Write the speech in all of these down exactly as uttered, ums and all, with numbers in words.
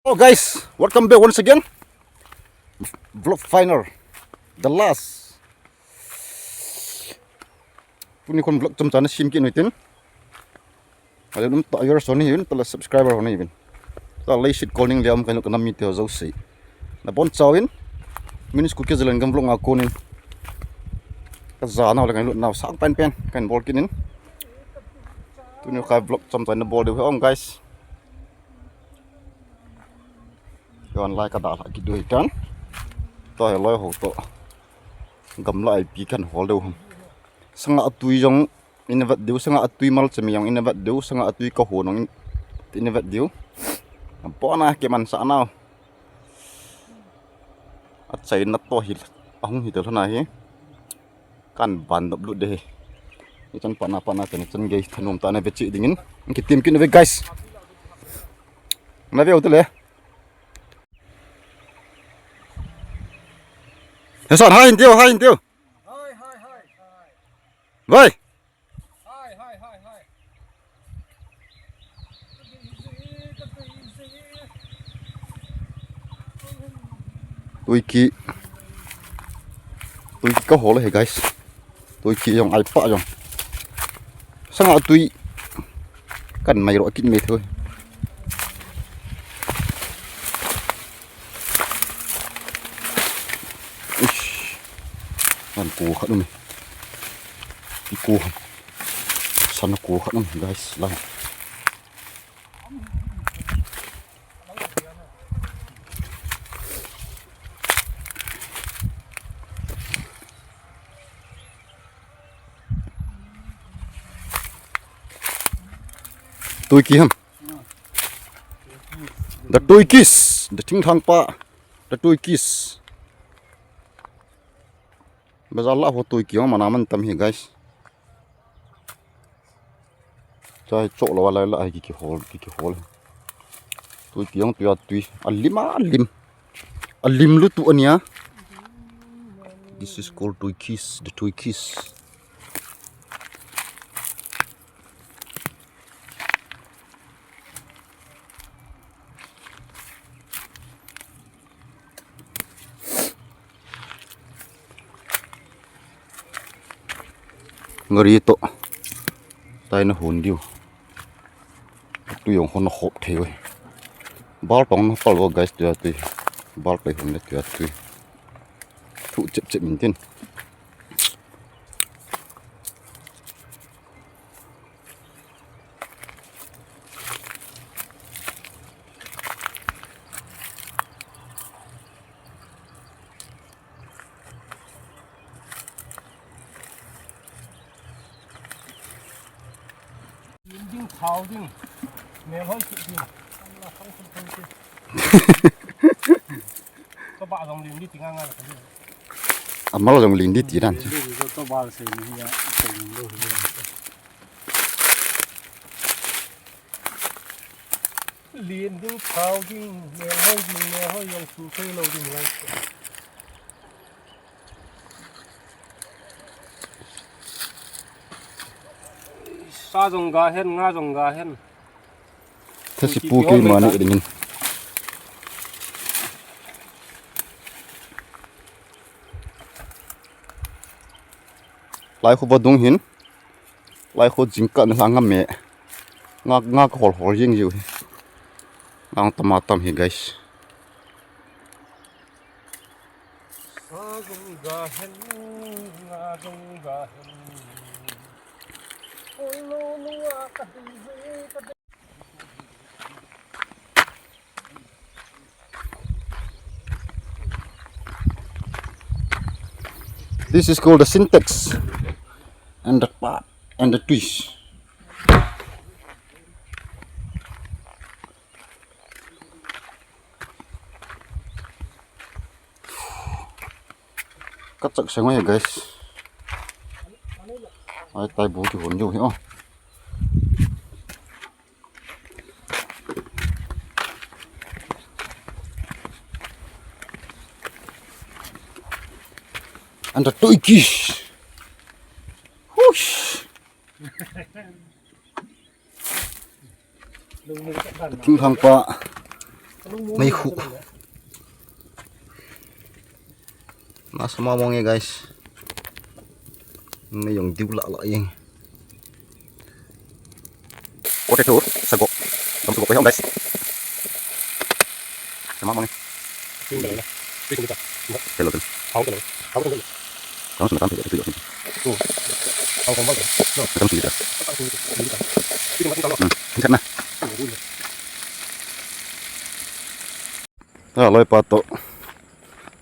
Oh guys, welcome back once again. Vlog final, the last. Tuni khun vlog chomcha na sem kit nutin. Ale num ta viewers ho nahiuvin, tala subscriber ho nahiuvin. Tala leiset kol ning le um kahin lut kanam mite ho jouse. Nabonchauvin. Minute ku kija leng gam vlog nga konin. Kajanau le kahin lutnau sang penpen kahin bol kit in. Tuni kha vlog chomcha nabol diu hi ong guys. Online ka dalha kit diu hitan. Tua hi loi ho toh. Gamla ipi kahin hol diu ham. Sanga tui jong ina vet diu, sanga tui malchami jong ina vet diu, sanga tui kahon jong ina vet diu. Abona kimansah nau. Achaina toh hi ahung hi tel hana hi. Kahin van dop lut de hi. Hichan pana pana chan chan gei thanom tah in na ve cheh dingin. Kitim kit na ve guys. Na ve u te le. He son, hai hin tiu, hai hin tiu. Hai, hai, hai, hai. Vai. Hai, hai, hai, hai. Tuiki. Tuiki kahol e guys. Tuiki jong ai pa jong. Sanga tui. Kahin mai ro kit mai thoi. Ish. Kahin ko khat um e. Ki ko. San ko khat um guys. Lang. Tuiki ham. The Tuikis, the Thingthang pa, the Tuikis. Bazar lah ho tuiki jong mana man tam hi guys. Chai chok lou lai lah hi ki kihol, ki kihol. Tuiki jong tuia tui. Alim a, alim. Alim lutu ania. This is called Tuikis, the Tuikis. Gari toh. Taina hon diu. Tui jong hon hop thei uve. Bal tong na pal uva guys tuia tui. Bal pai hon le tuia tui. Thu chep chep min tin. Lim ding, thao ding, melhoi kit ding. Ka ba jong lim ding ti nga nga la ka ding. Amal jong lim ding ti dan. Lim ding ka ba se ni ya, ka lim ding hi ya. Lim ding, thao ding, melhoi ding, melhoi jong su thei lou ding lai. Sa jong ga hen, nga jong ga hen. Thasipu keima nei dingin. Lai khu ba dung hin. Lai khu jingkah na la ngam e. Nga, nga ka hol hol jing jiu hi. Nga tam a tam hi guys. Sa jong ga hen, nga jong ga hen. Oi lo lo a ka dei je ka dei. This is called the Sintex and the part and the twist. Ka chak seng uve guys. Ai tai bu kihon diu hi o. Anta tuiki. Hush. Thingthang pa. Meikhu. Nasa mong mong e, guys. Mei jong diu lah lah jeng. Kote tu, sagok. Tam sagok ko hong, guys. Nasa mong mong e. Hello, hello. Tam sum tam tu tu. Tam sum tu. Hmm, ni sana. A, loipa toh.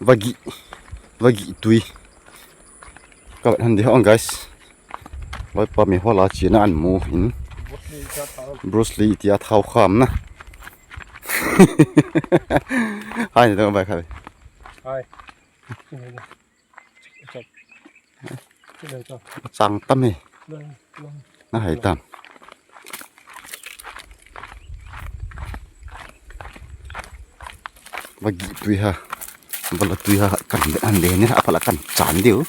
Vagi. Vagi tui. Ka vet hon di hong, guys. Loipa mi hola china an mu hin. Bruce Lee tia thau kham na. Hai ni to bai khai. Hai. Chang tam e. Na hai tam. Vagi tui ha. Vala tui ha kan be an le ni ha pala kan chan diu.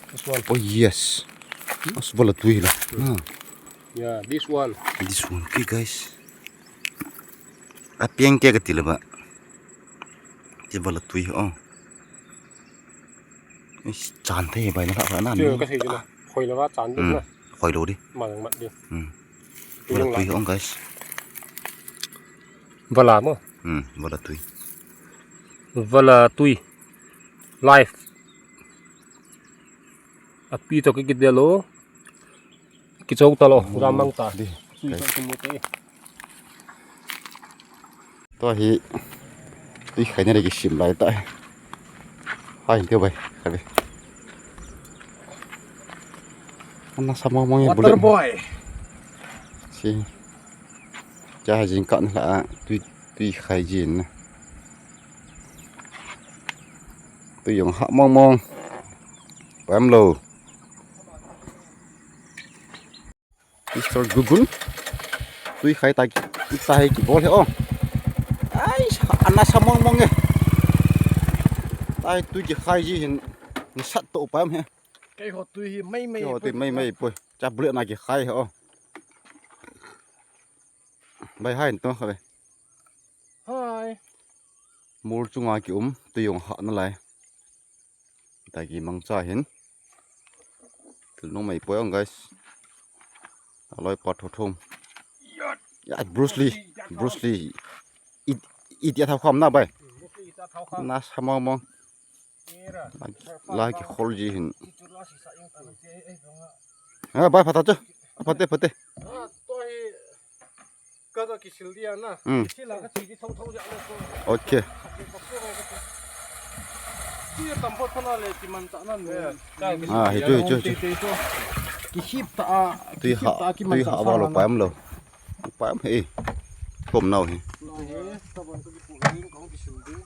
This one. Oh yes. As vala tui la. Ah. Yeah, this one. This one. Okay, guys. A piang ke ka ti le ba. Ti vala tui oh. Chan thei bai na la na. Ka thei na. Khoi lo ra chan di na. Khoi lo di. Ma mat di. Hmm. Vala tui ong guys. Vala mo. Hmm, vala tui. Vala tui. Life. Api to kiki delo. Kichou ta lo, gamang ta. Di. Sui sa kimu te. Tua hi tui khai na le kisim lai ta. Hai, tiu bai. Khai. Ana sa mong mong e bullet. Water boy. Si. Cha ha jing ka na la tui tui khai jin na. Tui jong ha mong mong. Pam lo. Mister Gugun. Tui khai ta ki, ta hai kibol he o. Ai, ana sa mong mong e. Ta hai tui kikhai ji hin, ni sat to pam he. Kei ho tui hi mei mei. Kei ho tui mei mei poi. Cha bullet na kikhai he o. Bai hai to kha ve. Hai. Mol chunga kium, tui jong ha na lai. Tagi mangcha hin. Thil nung mei poi ong, guys. Aloi pa tho thum. Ya, Bruce Lee. Bruce Lee. It, it ya thau kham na bai. Na sa mong mong. La ki khol ji hin. Ha, bai, phat ta chu. Phat te, phat te. Ka ga kisil dia na. Hmm. Kisil la ka chi di thong thong ja le ko. Okay. Ki tam phot phot na le ki man ta na ne. Ah, hi chu, hi chu, hi chu. Ki hip ta a, ki hip ta a, ki man ta a. Tui ha va lo pa am lo. Pa am he. Kom nau he. Nau he, ka ban ka ki pu ring kong kisil di.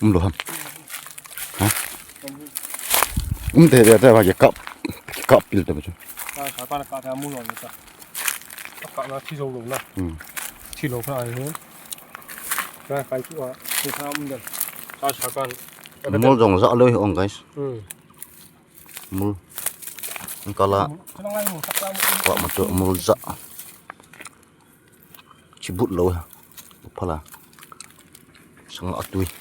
Um lo ham. Ha? Um te te te ba ke kap. Kap pil te ba chu. Ka ka ka ka mu lo ta. Ka na thi zo lo na. Hmm. Thi lo ka ai. Ka kai chu a. Thi ka um den. Ka sa kan. Mol jong ja lo hi ong, guys. Hmm. Mol. Kala. Ka ma to mol ja. Chibut lo ha. Phala. Sanga atui.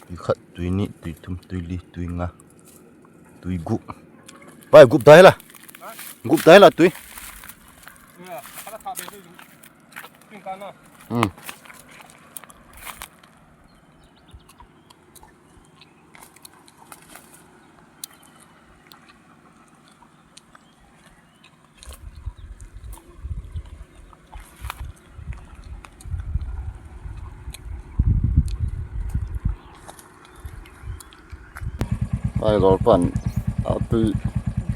Tui khat, tui ni, tui thum, tui li, tui nga. Tui gup. Bai gup dai la. Gup dai la tui. Hmm. Ai, lol pan. Atui.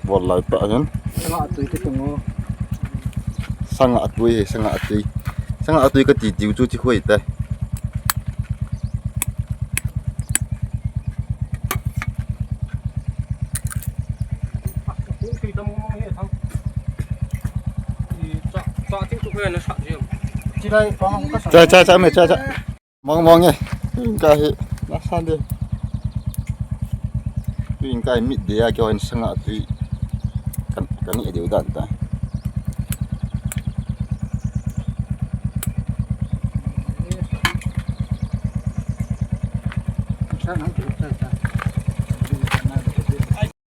Bol lai pa hin. Sanga atui te tungo. Sanga atui, sanga atui. Sanga atui ka ti tiu chu chi khoi te. Chai, chai, chai, me, chai, chai. Mong mong e. Tuin ka hi. Na san de. Tuin ka hi mit de a kyo hin sanga tui. Kan, kan ni de u dan ta.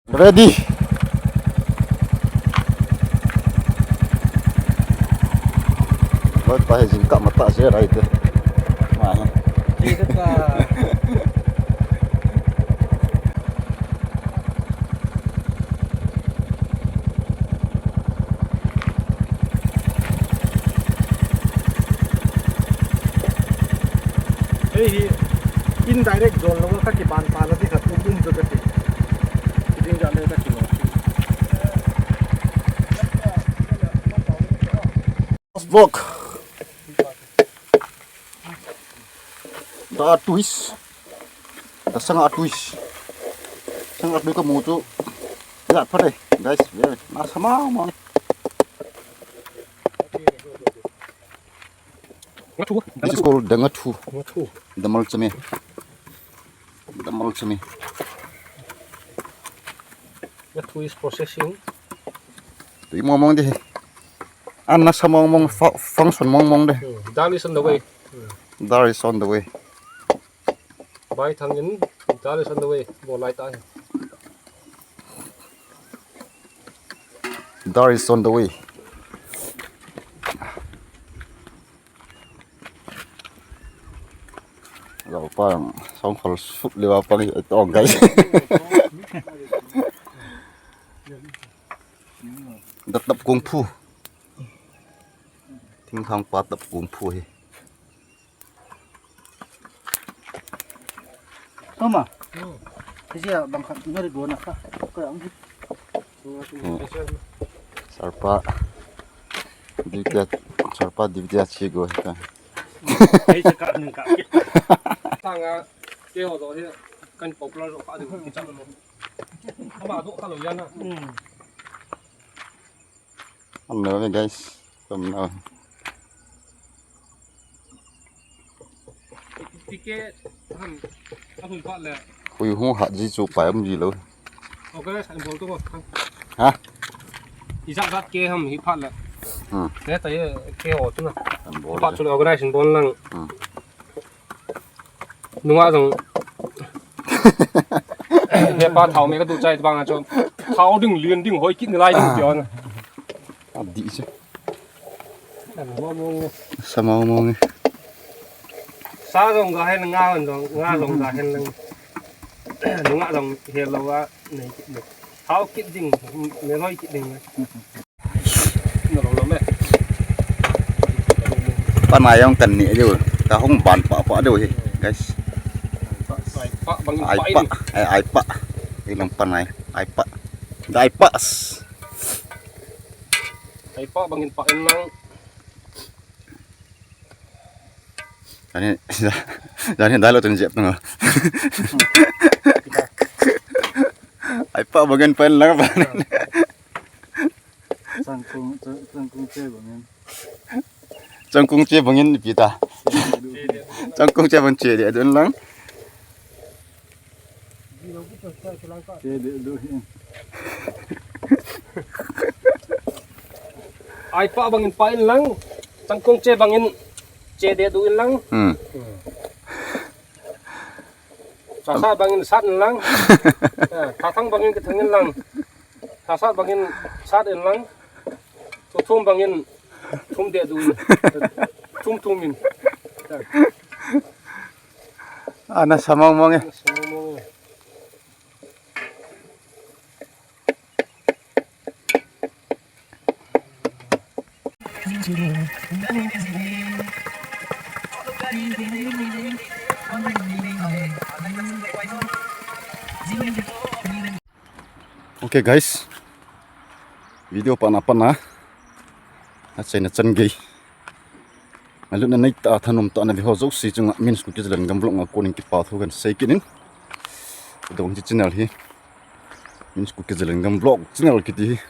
Ready. Loi pa hi jingkah matah se rai te. Ma hi. Hei hi indirect zone lo ka kiban pa na ti khat um um chu ka ti. Ki ding ja le ka ti lo. Vlog. Da twist. Da sanga twist. Sanga twist ka mu chu. Ya, pha dai, guys, very nice. Sama ma. This is called dangathu. Dangathu. Damal chame. Damal chame. Dangathu is processing. Tui mong mong de. An nasa mong mong, fu-, function mong mong de. Hmm. Dal is on the way. Dal is on the way. Bai thang in, dal is on the way. Bo lai ta. Dal is on the way. Lo pa, song khol sut le wa pa ni, ito, guys. Da tap kung fu. Thingthang pa tap kung fu hi. Toma. Kisia bang khat ngari gona ka. Ka ang. Hmm. Sarpa. Divya, sarpa Divya chi go ka. Ei, sa ka, nung ka. Tanga, ke ho do he, kan popular do ka, di ki chang mo. Ama do ka lo yan na. Hmm. Ano ni, guys? Tum na. Tike ham, ahui pa le. Hui hu hat ji chu pai um ji lo. Organize an bol tu ko. Ha? Ijak jat ke ham hi phat le. Hmm. Ne ta ye ke ho tu na. An bol. Pa chu organize an bol lang. Hmm. Nunga jong. He pa thao me ka du chai bang a chu. Thao ding lien ding hoi kit ni lai ding ti on. A di che. Sa mong mong e. Sa jong ga hen nga jong, nga jong ga hen lang. Nunga jong he lo a nei kit ni. Thao kit ding, me hoi kit ding. Panai jong kan ni diu, ka hung ban pah pah diu hi, guys. Ai pah, ai pah, ai pah. Ilang panai, ai pah. Dai pah. Ai pah bangin pah in lang. Jani, jani dai lo tun jep nang. Ai pah bangin pah in lang. Changkung, chang-, changkung che bangin. Changkung che bangin ipi ta. Changkung che bang che de dun lang. Che de du hin. Ai pah bangin pah in lang. Changkung che bangin che de du in lang. Hmm. Sasa bangin sat in lang. Eh, thathang bangin kithang in lang. Sasa bangin sat in lang. Thuthum bangin thum de du in. Thum thum in. Ana sa mong mong e. Sa mong mong e. Okay guys, video pana pana, achaina chan gei. Alutna neitah a thanom tah a na ve ho jouse chunga Min's Kuki Zalengam Vlog a konin kipa thu kan sei kit in. Adang hiche channel hi Min's Kuki Zalengam Vlog channel kiti hi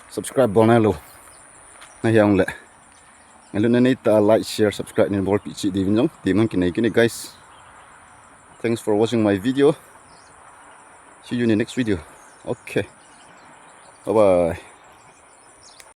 subscribe bol nailou. Hiang le. Ngailutna neitah a like, share, subscribe nei bolpeh cheh diuvin jong temang kinei kit e guys. Thanks for watching my video. See you in the next video. Okay. Bye bye.